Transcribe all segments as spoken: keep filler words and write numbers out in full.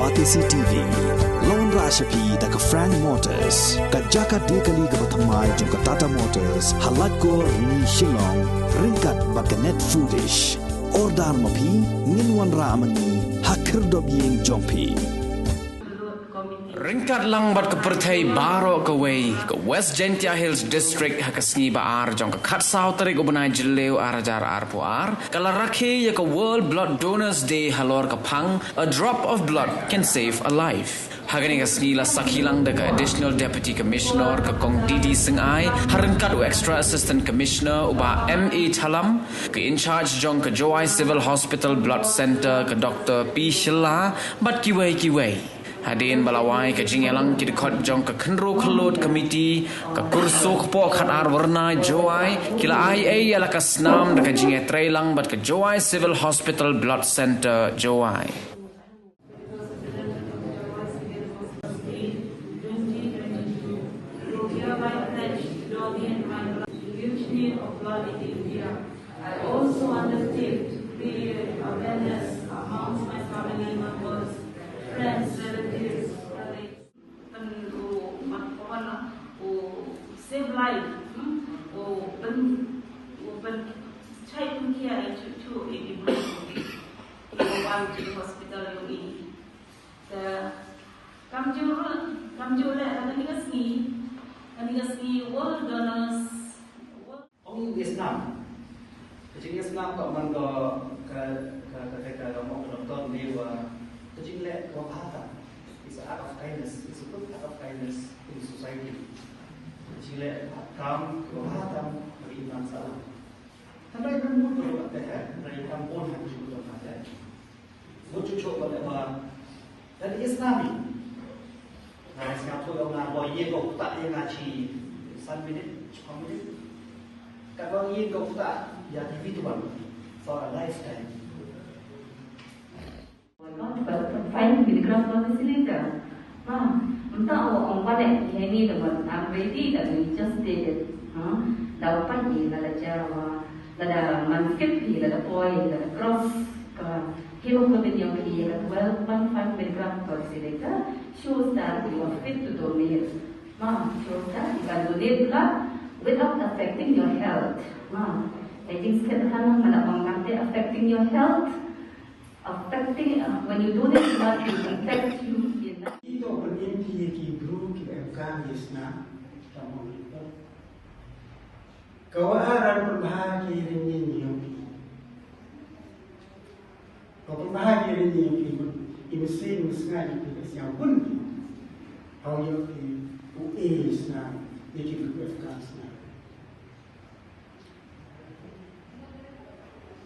Batesi T V, la wanrah sha phi da ka Frank Motors, ka jaka die kali kaba thymmai jong ka Tata Motors, ha Laitkor, Rni, Shillong, ryngkat bad ka Net Foodish. Order ma phi, ngin wanrah ma ngi ha khyrdop ïing jong phi. Ryngkat lang bad ka pyrthei baroh kawei, ka West Jaintia Hills District ha ka sngi ba ar jong ka khatsaw tarik u bnai Jylliew ar hajar arphew ar, ka la rakhe ïa ka World Blood Donors Day halor ka phang A Drop of Blood Can Save a Life. Ha kane ka sngi la sakhi lang da ka Additional Deputy Commissioner ka Kong Didi Syngai, ha ryngkat u Extra Assistant Commissioner u Bah M A Thalam, ka in charge jong ka Jowai Civil Hospital Blood Centre ka Doctor P Shylla, bad kiwei kiwei. Hadien ba la wai ka jingïalang ki dkhot jong ka khynroo khyllood committee, ka Kur Soo Kpoh Khatar Wyrnai Jowai, ki la ai ei ïa la ka snam da ka jingïatreilang bad ka Jowai Civil Hospital Blood Centre Jowai. I also undertake to create awareness amongst my family members, friends, relatives, colleagues. Pyn u mat kawan u save life, hmm? U pyn, u pynshai pynkhia ïa chuh chuh ïa ki briew kiba wan sha hospital jong i. Te kam ju, kam ju leh ha kane ka sngi, kane ka sngi World Donors, World Ong ïasnam. Ka jingïasnam ka man ka, ka, ka, ka, ka, ka, ka mok ka doktor ne wa ka jingleh ka bha tam. It's an act of kindness. It's a good act of kindness in society. Ka jingleh ka bha tam, ka bha tam, ka iman salah. Hynrei kan mut ruh te, hynrei kan bun ha ka jingmut ka te. Mut chuh chuh ba leh ba That is nothing. Nga sngap tu nga ba ïa ko ta ïa nga chi san minit, chikon minit. Ka ba ïa ko ta ïa T V tu ban for a lifetime. Fine, with the cross on the cylinder. Ha, mynta u ong ba leh ïa ni da ban, I'm ready, that we just did it. Ha, da u pa ïa la da jawa, la da man skip hi, la da poi, la da cross ka Hemoglobin ïong phi ïa ka twelve point five milligram per deciliter shows that you are fit to donate. Ma, shows that you can donate blood without affecting your health. Ma, ka jingskhem hangne, ma la ong nangta affecting your health, affecting, uh, when you donate blood, it affects you in. Ito pynïeng phi ïa ki bru ki em kam ïa sna, tam ong. Ka wa aran pynbha ki ring ïa ïong phi. Ka pynbha ki ring ïa ïong phi, i mynsiem mynsngat ïa phi ka sñiaw bun phi. Hau ïong phi u e sna ïa ki bru F K sna.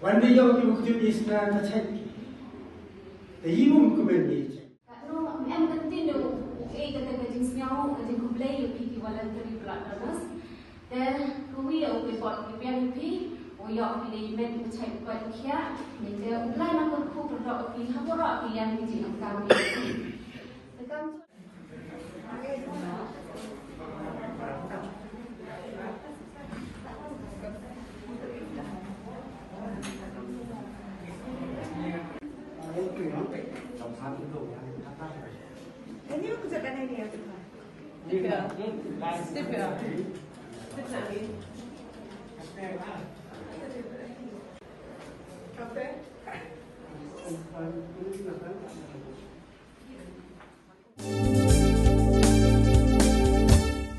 Wan de ïong phi u kjut i sna ta chait. Te i mum kmen i chait. Katno em, em continue u e kata ka jingsngew, ka jingkhublei ïa phi ki voluntary blood donors. Te kawei u pynbor ki biang ïa phi, u ïoh phi da i met i pynshai u koit u khiah. Te U Blei un kyrkhu kyrdoh ïa phi ha baroh ki liang ki jingdonkam ïa phi. Te kam